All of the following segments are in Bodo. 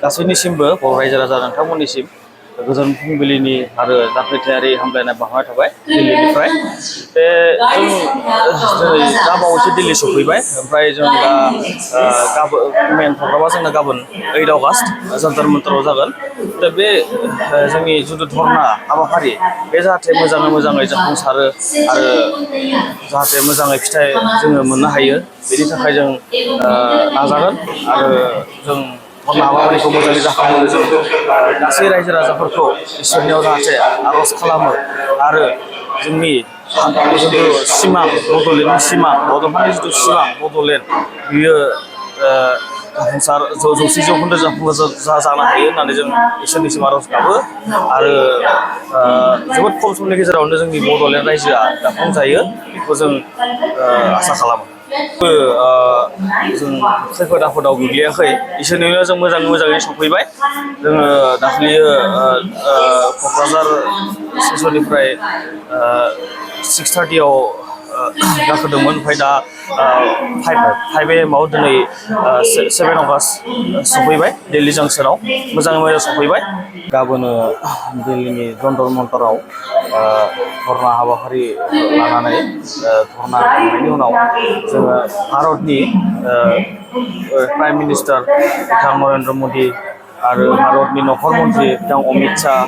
गासैनिसिमबो बर' रायजो राजा नोंथांमोननिसिम गोजोन फुंबिलिनि आरो जाफेथायारि हामलायनाय बावहरनाय थाबाय दिल्लीनिफ्राय। बे जों दिनै दा बावैसो दिल्ली सफैबाय। ओमफ्राय जों दा मेन प्रग्रामा जोंना गाबोन 8 अगस्त जन्तर मन्तराव जागोन। दा बे जोंनि जिथु धर्ना हाबाफारि बे जाहाथे मोजाङै जाफुंसारो आरो जाहाथे मोजाङै फिथाइ जोङो मोननो हायो बेनि थाखाय जों नाजागोन आरो जों धर्ना हाबाफारिखौ मोजाङै जाफुंहोनो जों गासै रायजो राजाफोरखौ इसोरनियाव जाहाथे आर'ज खालामो आरो जोंनि जिथु सिमां बड'लेण्डनि सिमां बड'फानि जिथु सिमां बड'लेण्ड बियो जाफुंसार 100% जाफुंसार जानो हायो होननानै जों इसोरनिसिम आर'ज गाबो आरो जोबोद खम समनि गेजेरावनो जोंनि बड'लेण्ड रायजोआ दाफुंजायो बेखौ जों आसा खालामो। जों खैफोद आफोदाव गोग्लैयाखै इसोरनिनो जों मोजाङै सफैबाय। जोङो दाख्लैयो क'क्राझार स्टेसननिफ्राय 6:30 आव गाखोदोंमोन। ओमफ्राय दा 5 AM आव दिनै 7 अगस्त सफैबाय दिल्ली जंक्शनाव मोजाङै सफैबाय। गाबोनो दिल्लीनि जन्तर मन्तराव धर्ना हाबाफारि लानानै धर्ना खालामनायनि उनाव जोङो भारतनि प्राइम मिनिस्टार बिथां नरेन्द्र मदि आरो भारतनि नखर मन्त्रि बिथां अमित शाह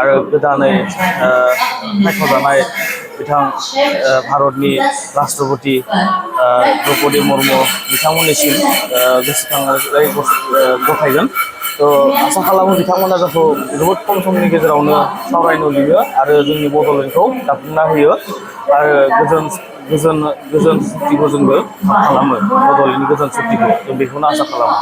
आरो गोदानै सायख'जानाय बिथां भारतनि राष्ट्रपति द्रौपदी मुर्मु बिथांमोननिसिम गोसोखांनाय गथायगोन। आसा खालामो बिथांमोना जोंखौ जोबोद खम समनि गेजेरावनो सावरायनो लिङो आरो जोंनि बड'लेण्डखौ दाफुंना होयो आरो गोजोन सुक्तिखौ जोंबो खालामो। बड'लेण्डनि गोजोन सुक्तिखौ जों बेखौनो आसा खालामो।